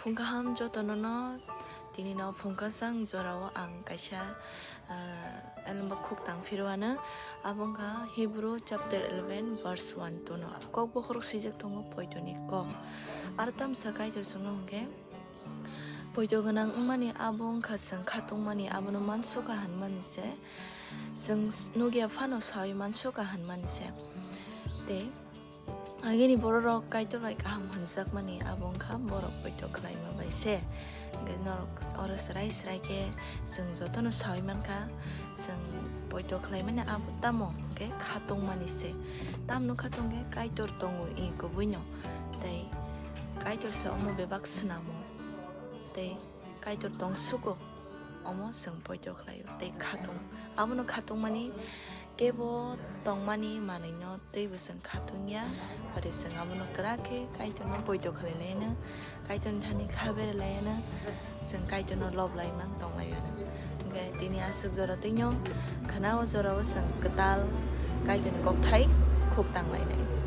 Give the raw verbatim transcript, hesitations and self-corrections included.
Phung kaham jotono no, tini no phung kasang jorao ang kaisa, ah, elemba khuk tang phiro ano, abo wngkha Hebrew chapter eleven verse one to no. Kok bokhorok swijak tongo poito ni kok. Aro tamsa Kaitor chwngno hwnkhe, poito gwnang wngmani abo wngkha chwng khatungmani, abono mansukha hwnmani se, chwng nukya phano saui mansukha hwnmani se. Tei agini bororok Kaitor bai kaham hwnjakmani, abo wngkha borok poito khlaima bai se. Hwnkhe norok oro swrai swrai khe chwng jotono saui mankha, chwng poito khlaimani abo tamo hwnkhe khatungmani se. Tamno khatung khe Kaitor tongo i kubuino, tei Kaitor se omo bebak swnamo, tei Kaitor tongsugo, omo chwng poito khlaio tei khatung. Abono khatungmani kebo tongmani manwino teibo chwng khatungya, aro chwng abono kwrak khe Kaitorno poito khlai laino, Kaitorni thani kha bere laino, chwng Kaitorno lob lai mang tong laino. Hwnkhe tini aswk jora twino khwnao jorao chwng kwtal Kaitorni kokthai khuk tang lainai.